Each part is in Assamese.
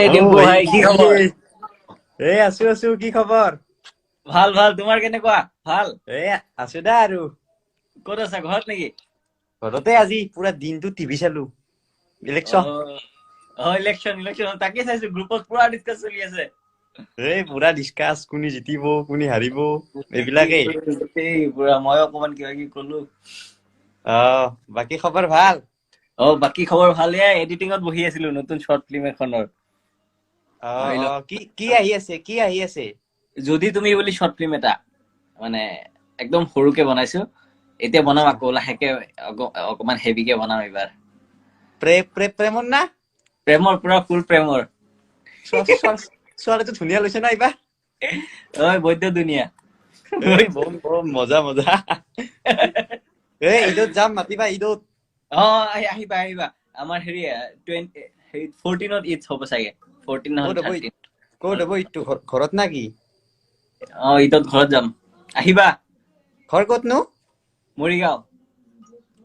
এই অ ডিম্পু ভাই, ভাই, কি খবৰ? এই আছো আছো, কি খবৰ? ভাল ভাল, তোমাৰ কেনেকুৱা? ভাল। এই আছো দা আৰু। ক'ত আছা, ঘৰত নেকি? ঘৰতে। আজি পুৰা দিনটো টিভি চালো, ইলেকশ্যন। অ, ইলেকশ্যন ইলেকশ্যন, তাকে চাইছো, গ্ৰুপত পুৰা ডিছকাছ চলি আছে। এই পুৰা ডিছকাছ, কোনে জিতিব কোনে হাৰিব এইবিলাকেই। গোটেই পুৰা মই অকমান কিবা কিবি কলো। অ, বাকী খবৰ ভাল? অ, বাকী খবৰ ভাল। এয়া এডিটিঙত বহি আছিলো নতুন শ্বৰ্ট ফিল্ম এখনৰ। অ। ভাবিলো অ, কি কি আহি আছে, কি আহি আছে? যদি তুমি বুলি শ্বৰ্ট ফিল্ম এটা, মানে একদম সৰুকে বনাইছো, এতিয়া বনাম আকৌ লাহেকে অকমান হেভিকে বনাম এইবাৰ। প্ৰেমৰ না? প্ৰেমৰ, পুৰা ফুল প্ৰেমৰ। ছোৱালীটো ধুনীয়া লৈছে না এইবাৰ? ঐ, বৈদ্য ধুনীয়া। এই বম বম, মজা মজা। এই ঈদত যাম, মাতিবা ঈদত। অ, আহিবা আহিবা। আমাৰ হেৰি 20, হেৰি 14ত ঈদ হ'ব চাগে, 14 ক'ত নহ'লে হ'ব? 13। ক'ত হ'ব ঈদটো, ঘৰত না কি? অ, ঈদত ঘৰত যাম, আহিবা। ঘৰ ক'তনো? মৰিগাঁও।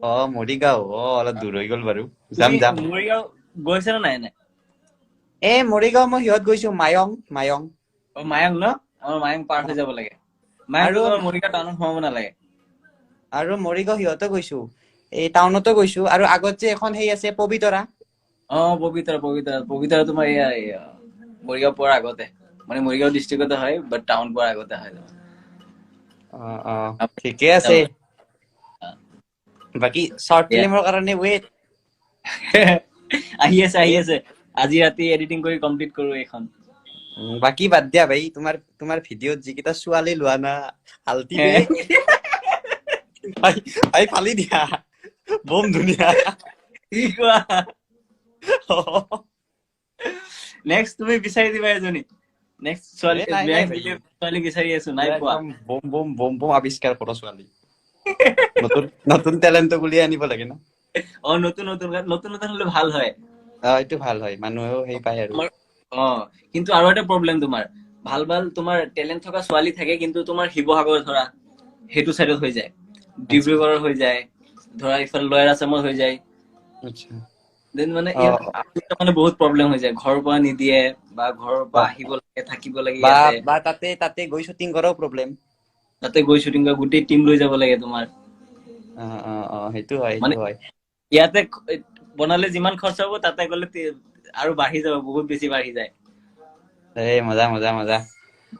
অ, মৰিগাঁও। অ, অলপ দূৰ হৈ গ'ল বাৰু, যাম। তুমি যাম। মৰিগাঁও গৈছা নে নাই এনে? এ মৰিগাঁও মই সিহঁত গৈছো, মায়ং মায়ং। অ, মায়ং ন? আমাৰ মায়ং পাৰ হৈ যাব লাগে। মায়ংটো আৰু তোমাৰ মৰিগাঁও টাউনত সোমাব নালাগে। আৰু মৰিগাঁও সিহঁতো গৈছো, এই টাউনতো গৈছো, আৰু আগত যে এখন সেই আছে পবিতৰা। অ, পবিতৰা পবিতৰা পবিতৰা, তোমাৰ এয়া মৰিগাঁও পোৱাৰ আগতে, মানে মৰিগাঁও ডিষ্ট্ৰিক্টতে হয়, বাট টাউন পোৱাৰ আগতে হয় তোমাৰ। অ, ঠিকে আছে। বাকী শ্বৰ্ট ফিল্মৰ কাৰণে ৱেইট। আহি আছে, আহি আছে। আজি ৰাতি এডিটিং কৰি কমপ্লিট কৰো এইখন। বাকী বাদ দিয়া ভাই, তোমাৰ তোমাৰ ভিডিঅ'ত যিকেইটা ছোৱালী লোৱা না, আল্টিমেট ভাই ভাই, ফালি দিয়া, বম ধুনীয়া। কি কোৱা! নেক্সট তুমি বিচাৰি দিবা এজনী, নেক্সট ছোৱালী। এ নাই নাই ভাই। ছোৱালী বিচাৰি আছো, নাই পোৱা। একদম বম বম বম বম আৱিষ্কাৰ কৰা ছোৱালী, নতুন নতুন টেলেণ্ট উলিয়াই আনিব লাগে ন। অ, নতুন নতুন নতুন নতুন হলে ভাল হয়। অ, এইটো ভাল হয়, মানুহেও সেই পায় আৰু। অ, কিন্তু আৰু এটা প্ৰব্লেম, তোমাৰ ভাল ভাল তোমাৰ টেলেণ্ট থকা ছোৱালী থাকে, কিন্তু তোমাৰ শিৱসাগৰ ধৰা সেইটো চাইডত হৈ যায়, ডিব্ৰুগড়ৰ হৈ যায়, ধৰা ইফালে লয়াৰ আছামত হৈ যায়। Then মানে ইয়াত মানে বহুত প্ৰব্লেম হৈ যায়, ঘৰৰ পৰা নিদিয়ে বা ঘৰৰ পৰা আহিব লাগে, থাকিব লাগে বা ইয়াতে। বা তাতে তাতে গৈ শ্বুটিং কৰাও প্ৰব্লেম। তাতে গৈ শ্বুটিং কৰা, গোটেই টিম লৈ যাব লাগে তোমাৰ। অ অ অ সেইটো হয়। মানে সেইটো হয়। ইয়াতে বনালে যিমান খৰচা হ'ব, তাতে গ'লে আৰু বাঢ়ি যাব, বহুত বেছি বাঢ়ি যায়। এই মজা মজা মজা।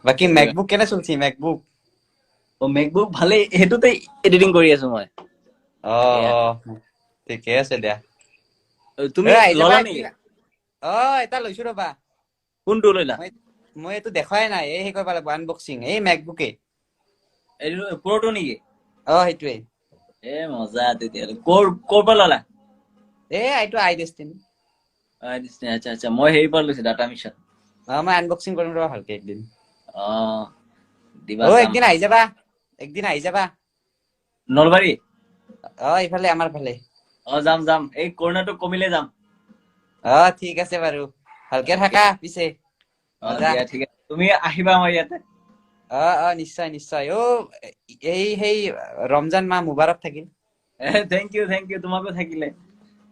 বাকী মেকবুক কেনে চলছি, মেকবুক? অ, মেকবুক ভালেই, সেইটোতে এডিটিং কৰি আছো মই। অ অ, ঠিকে আছে দিয়া। তুমি এ, আহি যাবা ললা নেকি? একদিন। অ, এটা লৈছো ৰবা। কোনটো লৈলা? মই মই এইটো দেখুৱাই নাই, এই সেই কৰিব লাগিব আনবক্সিং, এই মেকবুকে। এইটো প্ৰ'টো নেকি? অ, সেইটোৱে। এ মজা তেতিয়াহ'লে। ক'ৰ ক'ৰ পৰা ললা? এ এইটো আই ডেষ্টিনি। আচ্ছা আচ্ছা, মই হেৰিৰ পৰা লৈছো, ডাটা মিছন। অ, মই আনবক্সিং কৰিম ৰবা ভালকে একদিন। অ, দিবা, অ। চাম। একদিন আহি যাবা, একদিন আহি যাবা। নলবাৰী? অ, এইফালে আমাৰ ফালে। অ, যাম যাম, এই কৰোণাটো কমিলে যাম। অ, ঠিক আছে বাৰু, ভালকে থাকা পিছে। অ। মজা। দিয়া, ঠিক আছে, তুমি আহিবা আমাৰ ইয়াতে। অ অ নিশ্চয় নিশ্চয়। অ, এই সেই ৰমজান মাহ মুবাৰক থাকিল। Thank U, thank U, তোমাকো থাকিলে।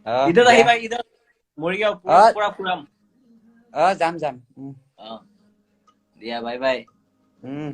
অ। ঈদত দিয়া। আহিবা ঈদত মৰিগাঁও, পুৰা পুৰা ফুৰাম। অ, যাম যাম। অ, দিয়া, বাই বাই। উম।